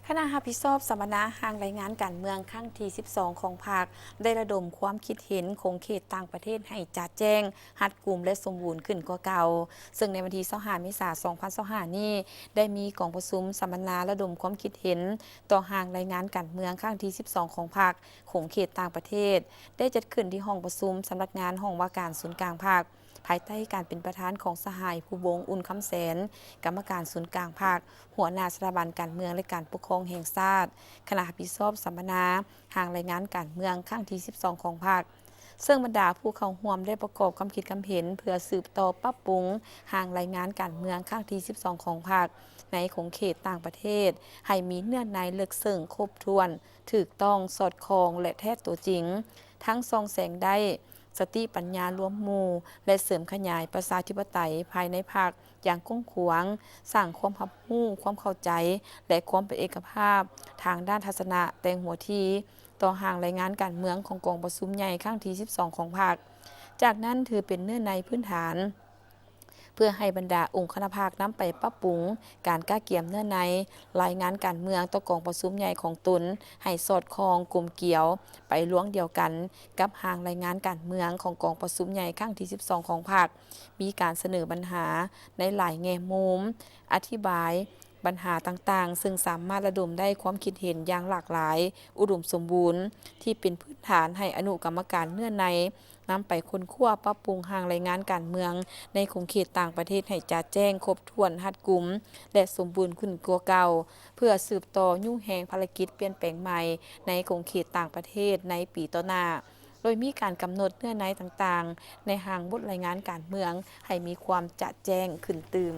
ຄະນະຮັບຜິດຊອບສຳມະນາຮ່າງລາຍງານການເມືອງຄັ້ງທີສິບສອງຂອງພັກ ໄດ້ລະດົມຄວາມຄິດເຫັນຂົງເຂດຕ່າງປະເທດໃຫ້ຈະແຈ້ງ, ຮັດກຸມ ແລະ ສົມບູນຂຶ້ນກວ່າເກົ່າ, ເຊິ່ງໃນວັນທີຊາວຫ້າ ເມສາ ສອງພັນຊາວຫ້ານີ້ ໄດ້ມີກອງປະຊຸມສຳມະນາລະດົມຄວາມຄິດເຫັນຕໍ່ຮ່າງລາຍງານການເມືອງຄັ້ງທີສິບສອງຂອງພັກ ຂົງເຂດຕ່າງປະເທດ ໄດ້ຈັດຂຶ້ນທີ່ຫ້ອງປະຊຸມສຳນັກງານຫ້ອງວ່າການສູນກາງພັກ ພາຍໃຕ້ການເປັນປະທານຂອງສະຫາຍ ພູວົງ ອຸ່ນຄຳແສນ ກຳມະການສູນກາງພັກ, ຫົວໜ້າສະຖາບັນການເມືອງ ແລະ ການປົກຄອງແຫ່ງຊາດ, ຄະນະຮັບຜິດຊອບສຳມະນາຮ່າງລາຍງານການເມືອງຄັ້ງທີສິບສອງຂອງພັກ, ເຊິ່ງບັນດາຜູ້ເຂົ້າຮ່ວມໄດ້ປະກອບຄຳຄິດຄຳເຫັນ ເພື່ອສືບຕໍ່ປັບປຸງຮ່າງລາຍງານການເມືອງຄັ້ງທີສິບສອງຂອງພັກ ໃນຂົງເຂດຕ່າງປະເທດ ໃຫ້ມີເນື້ອໃນເລິກເຊິ່ງ, ຄົບຖ້ວນ, ຖືກຕ້ອງ, ສອດຄ່ອງ ແລະ ແທດຕົວຈິງ, ທັງສ່ອງແສງໄດ້ ສະຕິປັນຍາລວມໝູ່ ແລະ ເສີມຂະຫຍາຍປະຊາທິປະໄຕພາຍໃນພັກຢ່າງກວ້າງຂວາງ, ສ້າງຄວາມຮັບຮູ້, ຄວາມເຂົ້າໃຈ ແລະ ຄວາມເປັນເອກະພາບທາງດ້ານທັດສະນະແຕ່ງຫົວທີຕໍ່ຮ່າງລາຍງານການເມືອງຂອງກອງປະຊຸມໃຫຍ່ຄັ້ງທີສິບສອງຂອງພັກ. ຈາກນັ້ນຖືເປັນເນື້ອໃນພື້ນຖານ ເພື່ອໃຫ້ບັນດາອົງຄະນະພັກນຳໄປປັບປຸງການກະກຽມເນື້ອໃນລາຍງານການເມືອງຕໍ່ກອງປະຊຸມໃຫຍ່ຂອງຕົນ ໃຫ້ສອດຄ່ອງ, ກົມກຽວ, ໄປລວງດຽວກັນກັບຮ່າງລາຍງານການເມືອງຂອງກອງປະຊຸມໃຫຍ່ຄັ້ງທີສິບສອງຂອງພັກ, ມີການສະເໜີບັນຫາໃນຫຼາຍແງ່ມຸມ, ອະທິບາຍບັນຫາຕ່າງໆ ເຊິ່ງສາມາດລະດົມໄດ້ຄວາມຄິດເຫັນຢ່າງຫຼາກຫຼາຍ, ອຸດົມສົມບູນ ທີ່ເປັນພື້ນຖານໃຫ້ອະນຸກຳມະການເນື້ອໃນ ນຳໄປຄົ້ນຄວ້າປັບປຸງຮ່າງລາຍງານການເມືອງໃນຂົງເຂດຕ່າງປະເທດໃຫ້ຈະແຈ້ງ, ຄົບຖ້ວນ, ຮັດກຸມ ແລະ ສົມບູນຂຶ້ນກວ່າເກົ່າ, ເພື່ອສືບຕໍ່ຍູ້ແຮງພາລະກິດປ່ຽນແປງໃໝ່ໃນຂົງເຂດຕ່າງປະເທດໃນປີຕໍ່ໜ້າ, ໂດຍມີການກຳນົດເນື້ອໃນຕ່າງໆ ໃນຮ່າງບົດລາຍງານການເມືອງໃຫ້ມີຄວາມຈະແຈ້ງຂຶ້ນຕື່ມ.